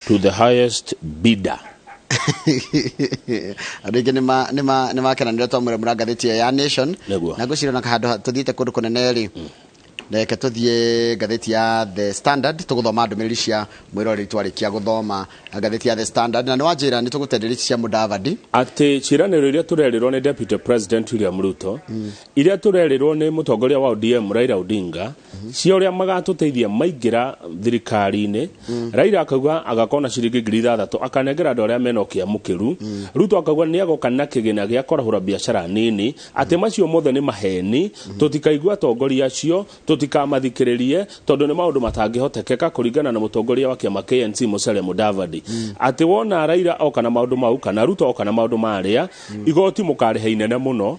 To the highest bidder. Andũ aingĩ nĩmakenanĩra twamwĩra mũra ngathĩti ĩyo ya Nation. Nĩguo. Na ngwĩciria ona handũ tũthiĩte kũndũ kũnene rĩ, reke tũthiĩ ngathĩti ya The Standard, tũgũthoma ndũmĩrĩri cia mwĩroreri twarĩkia gũthoma ngathĩti ya The Standard. Na nĩ wanjĩra nĩ tũgũtenderia ici cia Mudavadi. Atĩ ciĩranĩro iria tũrerirwo nĩ Deputy President William Ruto, iria tũrerirwo nĩ mũtongoria wa ODM Raila Odinga, cia ũrĩa magatũteithia maingĩra thirikari-inĩ. Raila akauga agakorwo na ciringi 6,000 akanengera andũ arĩa mena ũkĩa mũkĩru. Ruto akauga nĩ agoka na kĩgĩna gĩa kwarahũra biacara nini, atĩ macio mothe nĩ maheni. Tũtikaigua atongoria acio, tũtikamathikĩrĩrie, tondũ nĩ maũndũ matangĩhotekeka kũringana na mũtongoria wa kĩama KNC Musalia Mudavadi. Atĩ wona Raila oka na maũndũ mau kana Ruto oka na maũndũ marĩa, igoti mũkarĩha inene mũno,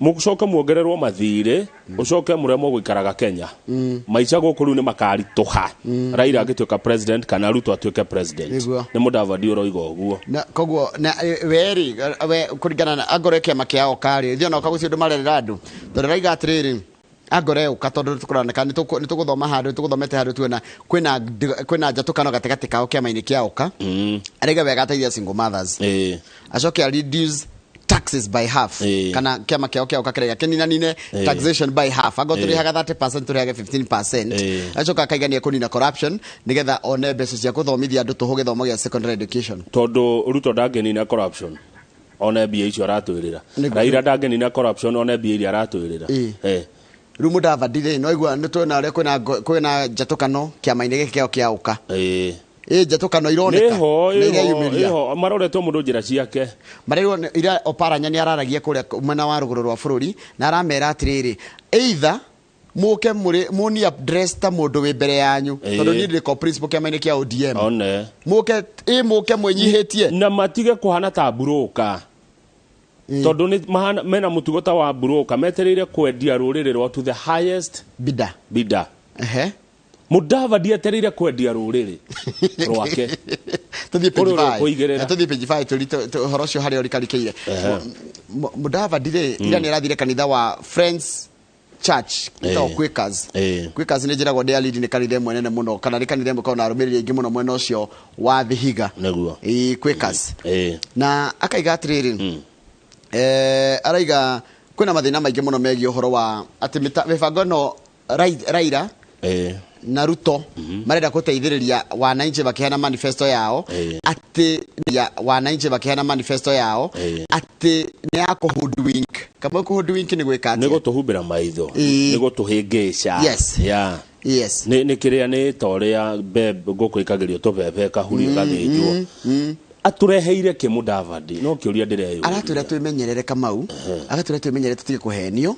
mũcoke muongererwo mathirĩ, ũcoke mũremwo gũikaraga Kenya. Maica gũkũ rĩu nĩ makaritũha Raila agĩtuĩka president kana Ruto atuĩke president. Nĩguo. Nĩ Mudavadi ũroiga ũguo. Na koguo na werĩ we kũringana na angorwo kĩama kĩa oka rĩ, ithuĩ ona oka gũcio ũndũ marerera andũ, tondũ raiga atĩrĩrĩ, angorwo ũka, tondũ tũkũroneka nĩ tũgũthoma handũ, tũgũthomete handũ tuona kwĩna njatũkano gatagatĩ kao kĩama-inĩ kĩa oka. Araiga wega ateithia single mothers, acoke a reduce taxes by half, kana kĩama kĩao kĩa oka kĩraiga kĩninanine taxation by half, angorwo tũrĩhaga 30% tũrĩhage 15%. Acoka akaigania kũnina corruption nĩgetha one mbeca cia gũthomithia andũ tũhũ gĩthomo gĩa secondary education. Tondũ Ruto ndangĩnina corruption one mbia icio aratwĩrĩra. Raila ndangĩnina corruption one mbia iria aratwĩrĩra. Rĩu Mudavadi rĩ, no igua nĩ tuona ũrĩa kwĩna njatũkano kĩama-inĩ gĩkĩ kĩao kĩa ũka. Ĩ njatũkano ironeka nĩho nĩ ĩho ireyumĩria. Ĩho maroretwo mũndũ njĩra ciake. Marerwo ira Oparanya nĩ araragia kũrĩa mwena wa rũgũrũ rwa bũrũri na aramera atĩrĩrĩ, either mũke mũrĩ mũni address ta mũndũ wĩ mbere yanyu, tondũ niĩ ndĩ co principal kĩama-inĩ kĩa ODM, one mũke mwĩnyihĩtie. Na matige kũhana ta mburũka, tondũ nĩ mahana mena mũtugo ta wa mburũka, metereire kwendia rũrĩrĩ rwa to the highest bidder. Bidder. Mudavadi etereire kwendia rũrĩrĩ rwake. Tũthiĩ page Kũrĩ ũrĩa 5. ũkũigĩrĩra. Tũthiĩ page 5 tũri ũhoro ũcio harĩa ũrikarikĩire. Mudavadi rĩ, ira nĩ arathire kanitha wa Friends Church ĩtagwo Quakers. Quakers nĩ njĩragwo ndĩ lead, nĩ kanitha ĩmwe nene mũno, kana nĩ kanitha ĩmwe ĩkoragwo na arũmĩrĩri aingĩ mũno mwena ũcio wa Vihiga. Ĩĩ, Quakers. Na akaiga atĩrĩrĩ, araiga kwĩna mathĩna maingĩ mũno megiĩ ũhoro wa atĩ mĩbango ĩno Raila na Ruto marenda gũteithĩrĩria wananchi makĩheana manifesto yao, atĩ ya wananchi makĩheana manifesto yao, atĩ nĩ ya kũhoodwink. Kamwe, kũhoodwink nĩ gwĩka nĩ atĩa? Gũtũhumbĩra maitho. Nĩ gũtũhĩngĩca. Nĩ kĩrĩa nĩ ta ũrĩa mbembe ngũkũ ĩkagĩrio tũbebe kahurio gathĩnjwo. Atũreheire kĩ Mudavadi? No kĩũria ndĩreyũria. Aratwĩra twĩmenyerere, Kamau, agatwĩra twĩmenyerere tũtige kũhenio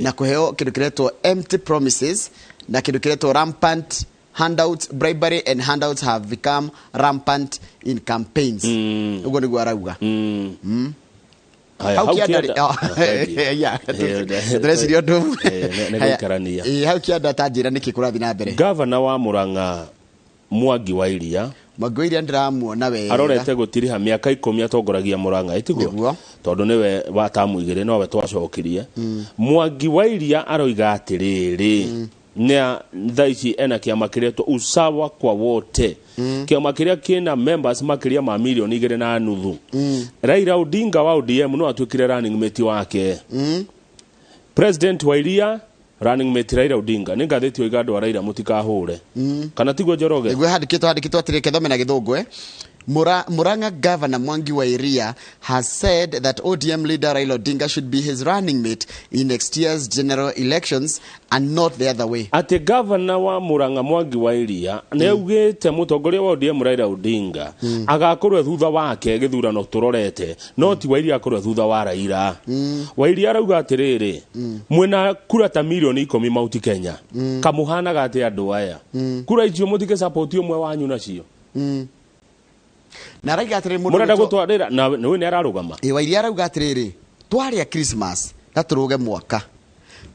na kũheo kĩndũ kĩretwo empty promises na kĩndũ kĩretwo rampant handouts. Bribery and handouts have become rampant in campaigns. Ũguo nĩguo arauga. Haya, hau hau kĩanda kĩanda. Oh, yeah, tũreciria ũndũ ũmwe. Nĩ Haya, gũikarania. Hau kĩanda, ta njĩra nĩkĩ kũrathiĩ na mbere. Gavana wa Murang'a Mwangi wa Iria. Mwangi wa Iria ndĩramuona wega. Arorete gũtiriha mĩaka 10 atongoragia Murang'a, ĩtiguo? Nĩguo. Tondũ nĩwe wa tamu 2 nowe twacokirie. Mwangi wa Iria aroiga atĩrĩrĩ, nĩa thaa ici ena kĩama kĩretwo Usawa kwa Wote, kĩama kĩrĩa kĩna members makĩria ma 2.5 mirioni. Raila Odinga wa ODM no atuĩkire running mate wake. President wa Iria, running mate Raila Odinga. Nĩ ngathĩti oiga andũ a Raila mũtikahũre, kana tiguo, Njoroge? Nĩguo handĩkĩtwo atĩrĩ, kethome na gĩthũngũ, eh? Murang'a Governor Mwangi wa Iria has said that ODM leader Raila Odinga should be his running mate in next year's general elections and not the other way. Atĩ gavana wa Murang'a Mwangi wa Iria nĩ augĩte mũtongoria wa ODM Raila Odinga agakorwo thutha wake gĩthurano tũrorete, no ti wa Iria akorwo thutha wa Raila. Wa Iria arauga atĩrĩrĩ, mwĩna kura ta 10 mirioni Mount Kenya, kamũhanaga atĩ andũ aya kura icio mũtige support ũmwe wanyu nacio. Na araiga atĩrĩrĩ, mũndũ mũrenda ũgwĩtwo- gũtwarĩra na nĩ nĩ ararũgama. Ĩ, Wairia arauga atĩrĩrĩ, twarĩa Christmas na tũrũge mwaka,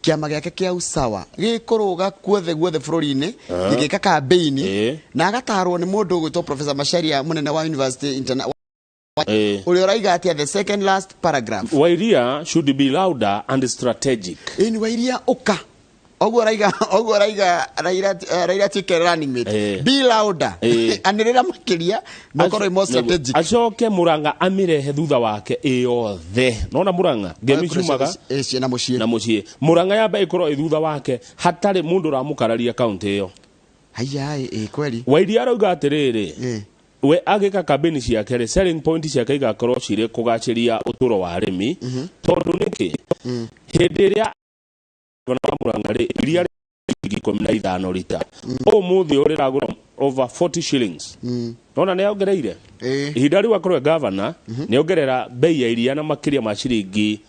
kĩama gĩake kĩa Usawa gĩkũrũga kuothe guothe bũrũri-inĩ gĩgĩka kambĩini. Na agatarwo nĩ mũndũ ũgwĩtwo Professor Macharia, mũnene wa University ũrĩa ũraiga atĩa the second last paragraph? Wairia should be louder and strategic. Ĩni Wairia ũka Oguo raiga oguo raiga Raila Raila atuĩke running mate. Be louder. Anĩrĩra makĩria na ũkorwo more strategic. Acoke Murang'a amirehe thutha wake ĩyothe. Nona Murang'a ngemi ciumaga na muciĩ. Na muciĩ. Murang'a yamba ĩkorwo ĩ thutha wake hatarĩ mũndũ ũramũkararia kaunti ĩyo. Haya kweli. Wairia arauga atĩrĩrĩ. We agĩka kambĩni ciake rĩ, selling point ciake igakorwo cirĩ kũgacĩria ũtũro wa arĩmi. Tondũ nĩkĩ? Hĩndĩ ĩrĩa wa Murang'a rĩ, iria ciringi 15 rita. Ũmũthĩ ũrĩragũra over 40 shillings. Nona nĩ ongereire. Ihinda rĩu akorwo governor nĩ ongerera bei ya iria na makĩria ma ciringi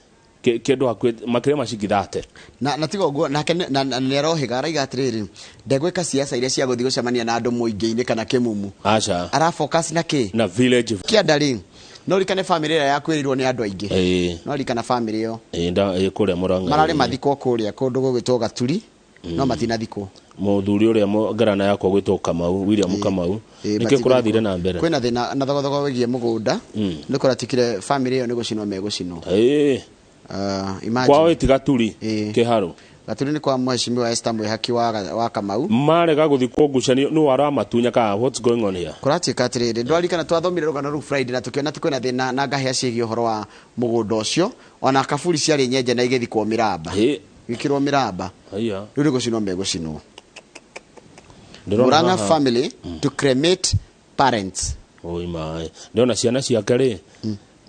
kĩndũ hakuhĩ makĩria ma ciringi 30. Na tiga ũguo nake nĩ arohĩga araiga atĩrĩrĩ ndegwĩka siasa iria cia gũthiĩ gũcemania na andũ mũingĩ-inĩ kana kĩmumu. Aca. Ara focus na kĩ? Na village. Kĩanda rĩ, no rikane family ĩrĩa yakuĩrĩirwo nĩ andũ aingĩ. No rikana family ĩyo. Kũrĩa Murang'a. Mararĩ mathikwo kũrĩa kũndũ gũgwĩtwo Gaturi. No matinathikwo. Mũthuri ũrĩa ngarana yakwa gwĩtwo Kamau, William Kamau. Nĩkĩ kũrathire na mbere? Kwĩna thĩna na thogothogo wĩgiĩ mũgũnda. Nĩ kũratikire family ĩyo nĩ gũcinwo megũcinwo. Imagine. Kwao ĩti Gaturi Kĩharũ. Gaturi nĩ kwa mheshimiwa Esther Mwihaki wa Kamau. Marega gũthikwo ngucanio nĩ aramatunya ka what's going on here? Kũratuĩka atĩrĩrĩ ndwarikana twathomire rũgano rũu Friday na tũkĩona atĩ kwĩna thĩna na ngahĩa ciĩgiĩ ũhoro wa mũgũnda ũcio ona kaburi ciarĩ nyenje na igĩthikwo mĩramba. Gĩkĩrwo mĩramba. Rĩu nĩ gũcinwo megũcinwo. Murang'a family to cremate parents. Oi mai. Ndĩrona ciana ciake rĩ.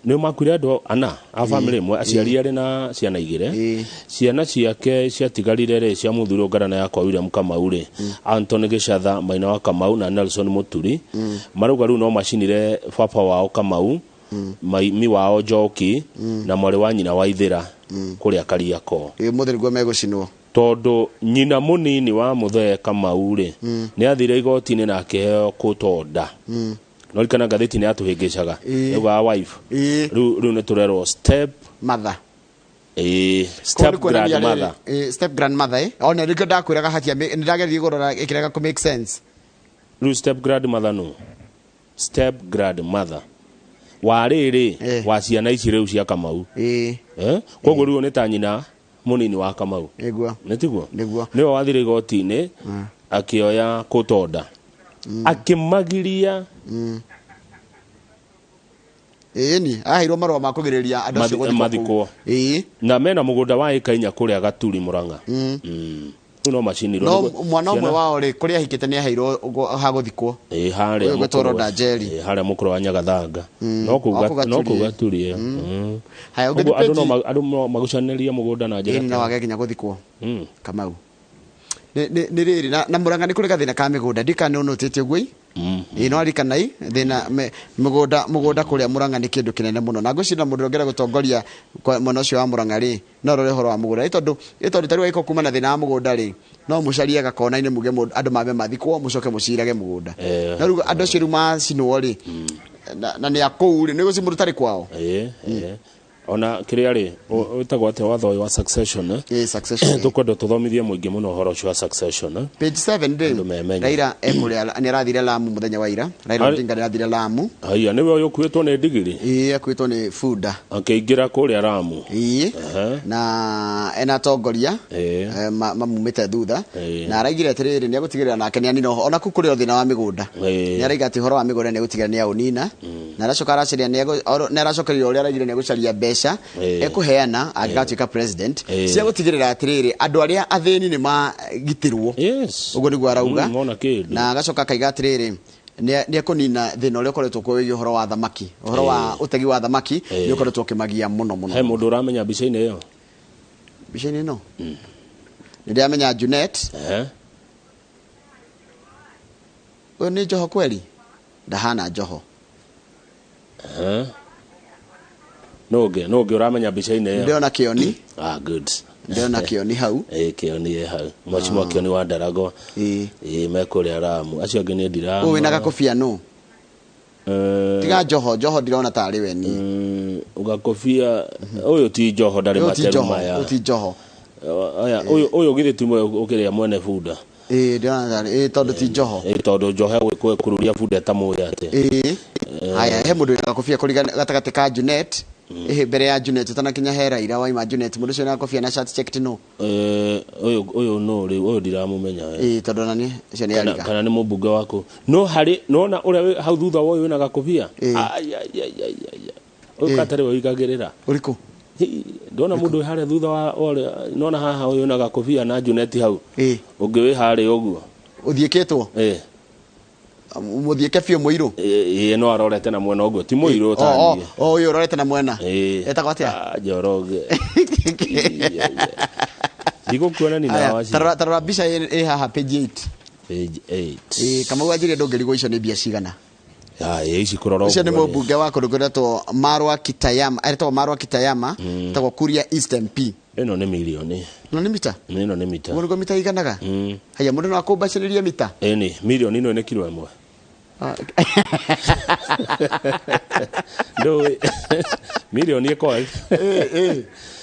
Nĩ makuire andũ ana a family ĩmwe aciari erĩ na ciana igĩrĩ. Ciana ciake ciatigarire rĩ cia mũthuri ngarana yakwa William Kamau rĩ, Anthony Gichatha maina wa Kamau na Nelson Muturi. Marauga rĩu no macinire baba wao Kamau, mi wao Njoki na mwarĩ wa nyina wa Ithĩra kũrĩa Kariakoo. Mũthĩ nĩguo megũcinwo. Tondũ nyina mũnini wa mũthee Kamau rĩ nĩ athire igoti-inĩ na akĩheo kũtonda. No rikana ngathĩti nĩ yatũhĩngĩcaga. Yaugaga wife. Rĩu nĩ tũrerwo step mother. Step grandmother. Step grandmother. Ona nĩkĩo ndakwĩraga hatia nĩ ndageririe kũrora ĩkĩrega kũ make sense. Rĩu step grandmother no. Step grandmother. Wa rĩrĩ wa ciana ici rĩu cia Kamau. Koguo rĩu nĩ ta nyina mũnini wa Kamau. Nĩguo. Nĩ tiguo? Nĩguo. Nĩwe wathire igoti-inĩ akĩoya kũtonda. Akĩmagiria Ĩni aheirwo marũa ma kũgirĩrĩria andũ acio gũthikwo. Mathikwo. Na mena mũgũnda wa ĩka inya kũrĩa Gaturi Murang'a. Rĩu no macinirwo. No mwana ũmwe wao rĩ kũrĩa ahikĩte nĩ aheirwo ha gũthikwo. Harĩa harĩa mũkũrũ wa Nyagathanga. No kũu Gaturi. Haya ũngĩ andũ no magucanĩrie mũgũnda na njĩra. No wage nginya gũthikwo. Kamau. Nĩ rĩrĩ na Murang'a nĩ kũrĩ gathĩna ka mĩgũnda ndikana ũnũtĩte ũguo. No arikanai thĩna mũgũnda kũrĩa Murang'a nĩ kĩndũ kĩnene mũno na ngwĩciria mũndũ ũngĩenda gũtongoria mwena ũcio wa Murang'a rĩ no rore ũhoro wa mũgũnda tondũ tarĩu angĩkorwo kuma na thĩna wa mũgũnda rĩ no mũcarie gakona-inĩ muge andũ mambe mathikwo mũcoke mũcirage mũgũnda. No rĩu andũ acio rĩu macinwo rĩ na nĩ a kũu rĩ nĩ gũci mũndũ tarĩ kwao. Ona kĩrĩa rĩ ũtagwo atĩa watho wa succession. Succession. Tũkwenda tũthomithie mũingĩ mũno ũhoro ũcio wa succession. Page 7 rĩ Raila ekũrĩa nĩ arathire Lamu mũthenya wa ira. Raila Odinga nĩ arathire Lamu. Haya nĩwe ũyũ ũkuĩtwo nĩ ndigiri. Akuĩtwo nĩ bunda. Akĩingĩra kũrĩa Lamu. Na ena atongoria mamumĩte thutha na araigire atĩrĩrĩ nĩ egũtigĩrĩra nake nĩ anina ona kũu kũrĩ o thĩna wa mĩgũnda. Nĩ araiga atĩ ũhoro wa mĩgũnda nĩ egũtigĩrĩra nĩ aũnina. Na aracoka aracaria nĩ aracokeria ũrĩa araigire nĩ egũcaria mbeca ekuheana angĩgatuĩka president cia gũtigĩrĩra atĩrĩrĩ andũ arĩa athĩni nĩ magitĩrwo. Ũguo nĩguo arauga. Na agacoka akaiga atĩrĩrĩ nĩ ekũnina thĩna ũrĩa ũkoretwo kuo wĩgiĩ ũhoro wa thamaki, ũhoro wa ũtegi wa thamaki nĩ ũkoretwo ũkĩmagia mũno mũno. He mũndũ ũramenya mbica-inĩ ĩyo? Mbica-inĩ ĩno? Nĩ ndĩramenya Junet. Ũyũ nĩ Joho kweli? Ndahana Joho. No ũngĩ ũramenya mbica-inĩ ĩyo? Ndĩrona Kĩoni. Good. Ndĩrona Kĩoni hau. Kĩoni ĩ hau. Mheshimiwa Kĩoni wa Ndaragwa. Me kũrĩa Lamu. Acio angĩ nĩ ndirama. Ũyũ wĩna gakobia nũ? Tiga Joho, Joho ndirona tarĩ we niĩ. Gakobia ũyũ ti Joho ndarĩ materu maya. Ũyũ ti Joho. Aya ũyũ githĩ ti ũkĩrĩa mwene bunda. Ndĩrona tarĩ tondũ ti Joho. Tondũ Joho egũkururia bunda ĩtamũĩ atĩa. Haya he mũndũ wĩna gakobia kũringana gatagatĩ ka Junet Ĩhĩ mbere ya Junet ũtanakinya he Raila waima Junet mũndũ ũcio na kobia na shirt checked no. Ũyũ no rĩu ũyũ ndiramũmenya we. Ĩĩ tondũ nani ũcio nĩ Kana, Arika. kana nĩ mũmbunge waku no harĩ nona ũrĩa wĩ hau thutha wa ũyũ wĩna gakobia. Ĩĩ. Ai, ai, ai, ai, ai, ai. Ũyũ katarĩ we ũigagĩrĩra. Ũrĩkũ? Hi, ndona mũndũ wĩ harĩa thutha wa ũrĩa nona haha ũyũ wĩna gakobia na Junet hau. Ĩĩ. Ũngĩ wĩ harĩa ũguo. Ũthiĩkĩtwo? Ĩĩ. Mũthiĩke biũ mũirũ? Ĩĩ no arorete na mwena ũguo ti mũirũ ta O niĩ. o ũyũ ũrorete na mwena. Ĩĩ. Etagwo atĩa? Ah, Njoroge. Ndigũkuona na Aya, waci. tarora tarora mbica ĩ haha page 8. Page 8. Ĩĩ Kamau anjĩrire ndũngĩrigwo icio nĩ mbia cigana. Ah, ĩĩ ici kũrora Ũcio nĩ ũguo rĩ. mũmbunge wa kũndũ kwĩretwo Marwa Kitayama, etagwo Marwa Kitayama, etagwo Kuria East MP. Ĩno nĩ mirioni. No nĩ mita? Ĩno nĩ mita. Ũguo nĩguo mita iganaga? Haya mũndũ no akũmbacĩrĩrie mita? Ĩni, mirioni ĩno nĩ kiro ĩmwe. Ah, Ndũĩ. Mirioni ĩkoragwo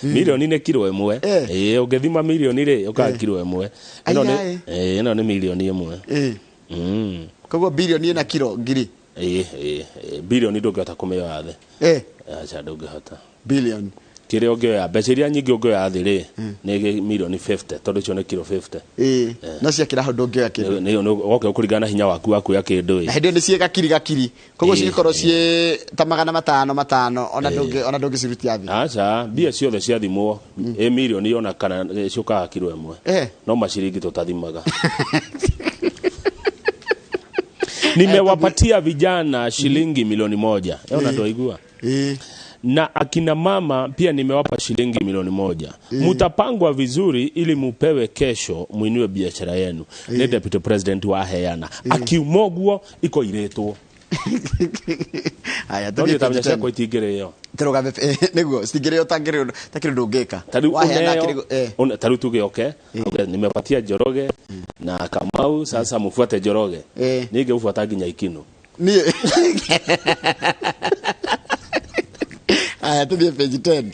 mirioni nĩ kiro ĩmwe. Eh. Ĩĩ ũngĩthima mirioni rĩ ũkaga kiro ĩmwe. Ĩno nĩ Ai, ĩĩ ĩno nĩ mirioni ĩmwe. Ĩĩ. Koguo bilioni ĩna kiro ngiri. Ĩĩ ĩĩ ĩĩ, bilioni ndũngĩhota kũmĩoya thĩ. Eh, Aca ndũngĩhota. bilioni. Kĩrĩa ũngĩoya mbeca iria nyingĩ ũngĩoya thĩ rĩ nĩ mirioni 50 tondũ icio nĩ kiro 50. Ĩĩ. No ciakĩra hau ndũngĩoya kĩndũ. Nĩ woke ũkũringana na hinya waku wa kuoya kĩndũ Na ĩ. hĩndĩ ĩyo nĩ ciĩ gakiri gakiri. Koguo Ĩĩ, cingĩkorwo ciĩ ta 500 500 ona ndũngĩ ona ndũngĩcirutia thĩ. Aca mbia ciothe ciathimwo ĩ mirioni ona kana ciũkaga kiro ĩmwe. Eh. No maciringi tũtathimaga. Nimewapatia vijana shilingi 1,000,000. Ona ndwaigua. Ĩĩ. Na akina mama pia nimewapa shilingi 1,000,000. Mutapangwa vizuri ili mupewe kesho muinue biashara yenu. Nĩ deputy president waheana. Akiuma ũguo ikoirĩtwo. Haya No tũthiĩ niĩ ta page mbeca 10. ciakwa itingĩrĩo. Tũrũgame nĩguo citingĩrĩo takĩrĩ takĩrĩ ndũngĩka. Tarĩu Waheana ũneo, kĩrĩ eh. tarĩu tuge oke, okay, nimepatia Njoroge na Kamau, sasa mufuate Njoroge. Eh. Niĩ ngĩmũbuata nginya Ikino. Niĩ Aya tũthiĩ page 10.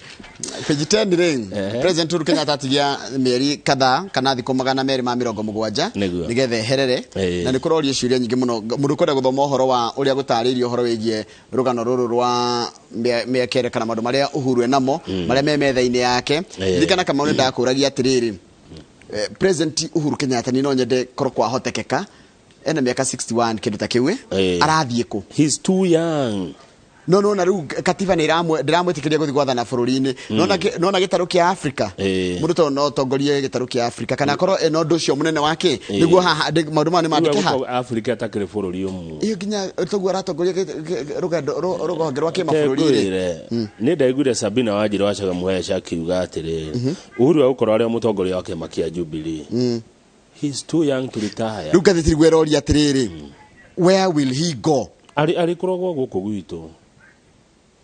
Page 10 rĩ President Uhuru Kenyatta atigia mĩeri kadhaa kana thikũ 270 Nĩguo. nĩgetha eherere Ĩĩ. na nĩ kũrorio ciũria nyingĩ mũno mũndũ ũkwenda gũthoma ũhoro wa ũrĩa gũtarĩirio ũhoro wĩgiĩ rũgano rũrũ rwa mĩekere kana maũndũ marĩa Uhuru enamo marĩa me metha-inĩ yake. Ĩĩ. Ririkana Kamau nĩ ndakũragia atĩrĩrĩ President Uhuru Kenyatta nĩ no nyende korwo kwahotekeka ena mĩaka 61 kĩndũ ta kĩu Ĩĩ. arathiĩ kũ? He's too young. No nona rĩu katiba nĩ ndĩramwĩtĩkĩria gũthiĩ gwathana bũrũri-inĩ. Nona gĩtarũ kĩa Afrika. Ĩĩ. Mũndũ to no atongorie gĩtarũ kĩa Afrika kana akorwo ena ũndũ ũcio mũnene wake nĩguo haha maũndũ maya nĩ mandĩke ha. Rĩu Afrika ĩtakĩrĩ bũrũri ũmwe. Iyo nginya toguo aratongoria rũgendo rũhonge rwa kĩmabũrũri rĩ. Ngwĩre, nĩ ndaiguire Sabina Wanjirũ wa Chaga Mũhesha akiuga atĩrĩrĩ Uhuru egũkorwo arĩ o mũtongoria wa kĩama kĩa Jubilee. He's too young to retire. Rĩu ngathĩti rĩu ĩroria atĩrĩrĩ where will he go? Arĩ arĩkoragwo gũkũ gwitũ.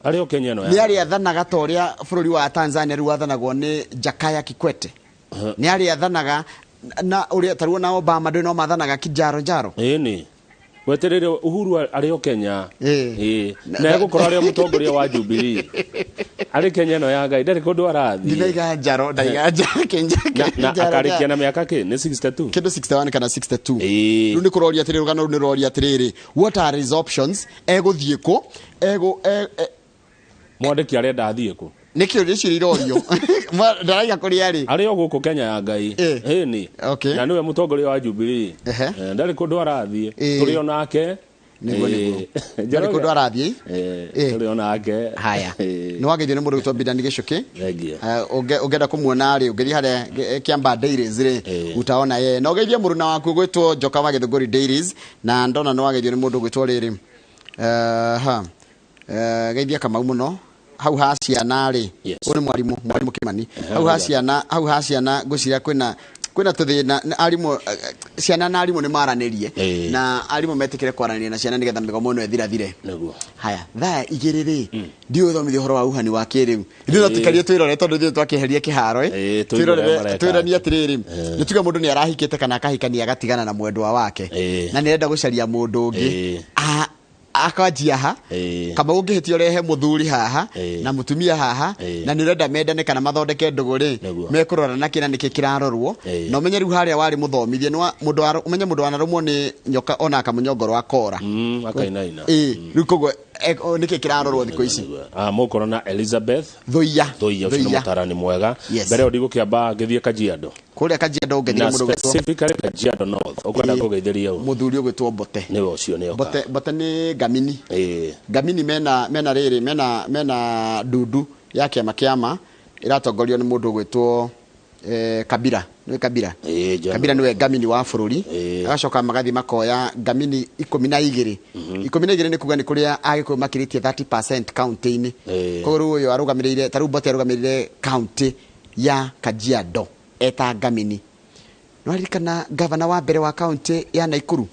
Arĩ o Kenya ĩno Nĩ ya. arĩathanaga ta ũrĩa bũrũri wa Tanzania rĩu wathanagwo nĩ Jakaya Kikwete. Nĩ arĩathanaga na ũrĩa taruo na Obama ndũĩ no mathanaga kinjaro njaro. Ĩni. Weterere Uhuru arĩ o Kenya. Ĩĩ. Ĩĩ. Na egũkorwo arĩ o mũtongoria wa Jubilee. Arĩ Kenya ĩno ya Ngai ndarĩ kũndũ arathiĩ. Ndinaiga njaro ndaiga njaro kinja Na akarĩkia na mĩaka kĩ? Nĩ 62. kĩndũ 61 kana 62. Ĩĩ. Rĩu nĩ kũroria atĩrĩrĩ rũgano rũu nĩ rũroria atĩrĩrĩ what are his options egũthiĩ kũ egũ Mwandĩki arenda athiĩ kũ? nĩ kĩũria icio irorio ndaraiga kũrĩa arĩ. Arĩ o gũkũ Kenya ya Ngai. Ĩĩ. Ĩni. Okay. Na nĩwe mũtongoria wa Jubilee. Ehe. Ndarĩ kũndũ arathiĩ. Ĩĩ. Tũrĩ o nake. Nĩguo Ĩĩ. nĩguo ndarĩ kũndũ arathiĩ. Ĩĩ, Ĩĩ. tũrĩ o nake. Haya Ĩĩ. nĩ wageithio nĩ mũndũ gwĩtwo Bidani Gĩcũkĩ. Thengia. Ũngĩenda kũmuona rĩ ũngĩthiĩ harĩa Kiambaa Dairies rĩ Ĩĩ. utaona yeye na ũgeithie mũruna waku gwĩtwo Njoka wa Gĩthũngũri Dairies na ndona nĩ wageithio nĩ mũndũ gwĩtwo rĩrĩ ha geithia Kamau mũno hau ha ciana rĩ Yes. ũyũ nĩ mwarimũ Kimani hau ha ciana hau ha ciana ngwĩciria kwĩna tũthĩna arimũ ciana na arimũ nĩ maranĩrie Ĩĩ. na arimũ metĩkĩre kwaranĩria na ciana nĩgetha mĩgomo ĩno ĩthirathire. Nĩguo. Haya thaa igĩrĩ rĩ ndiũĩ ũthomithia ũhoro wa uhani wa kĩrĩu ithuĩ no tũikarie twĩrore tondũ ithuĩ twakĩeheria kĩharo Ĩĩ, tũigue ũrĩa mareka. twĩranie atĩrĩrĩ nĩ tuge mũndũ nĩ arahikĩte kana akahikania agatigana na mwendwa wake Ĩĩ. na nĩ arenda gũcaria mũndũ ũngĩ Ĩĩ. Akanjia ha Ĩĩ. kama ũngĩhĩtia ũrehe mũthuri haha Ĩĩ. na mũtumia haha Ĩĩ. na nĩ ũrenda mendane kana mathondeke ndũgũ rĩ Nĩguo. mekũrora na kĩna nĩkĩ kĩrarorwo Ĩĩ. na ũmenye rĩu harĩa warĩ mũthomithie ũmenye mũndũ wanarũmwo nĩ nyoka ona akamũnyongoro akora. Akainaina. Ĩĩ rĩu koguo Nĩkĩ kĩrarorwo thikũ ici? Mũkorwo na Elizabeth Thuiya. Thuiya, ũcio nĩ mũtarani mwega. Yes. Mbere ĩyo ndigũkĩamba ngĩthiĩ Kajiado. Kũrĩa Kajiado ũngeithĩrie Na mũndũ ũgwĩtwo specifically Kajiado North, ũkwenda kũgeithĩria ũ? Mũthuri ũgwĩtwo Mbote. Nĩwe ũcio nĩoka. Mbote, Mbote nĩ Ngamini. Ĩĩ. Ngamini mena rĩrĩ, mena ndundu ya kĩama kĩama ĩratongorio nĩ mũndũ ũgwĩtwo Kabila. Nĩwe Kabila. Ĩĩ, General. Kabila nĩwe Ngamini wa bũrũri. Ĩĩ. Agacoka magathiĩ makoya Ngamini 12. 12 nĩ kuga nĩ kũrĩa Agĩkũyũ makĩrĩtie 30% county-inĩ. Ĩĩ. Koguo rĩu ũyũ arũgamĩrĩire, ta rĩu Mbote arũgamĩrĩire county ya Kajiado eta Ngamini. Nĩwaririkana gavana wa mbere wa county ya Naikuru?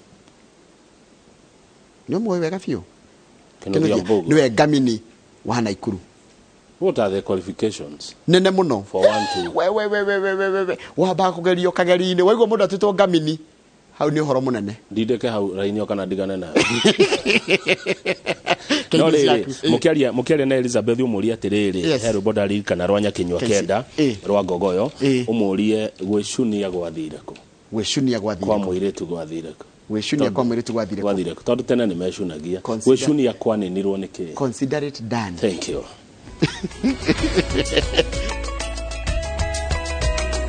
Nĩ ũmũĩ wega biũ? Kĩnuthia Mbũgũ. Nĩwe Ngamini wa Naikuru. What are the qualifications? Nene mũno. For one to We we we we we we we we wambaga kũgerio kageri-inĩ, waigua mũndũ atuĩtwo Ngamini, hau nĩ ũhoro mũnene. Ndindĩke hau raini kana ndigane nayo. Kĩndũ No rĩrĩ, ciaku. mũkĩaria na Elizabeth ũmũrie atĩrĩrĩ, Yes. he rwĩmbo ndaririkana rwa Nyakinyua Kesi. Kenda Ĩ. rwa Ngogoyo, Ĩ. ũmũrie gwĩcunia gwathire kũ, Gwĩcunia gwathire kwa kũ? mũirĩtu gwathire kũ. Gwĩcunia kwa mũirĩtu gwathire kũ? Gwathire kũ, tondũ tene nĩ mecunagia. Consider- Gwĩcunia kwaninirwo nĩ kĩ? Consider it done. Thank you.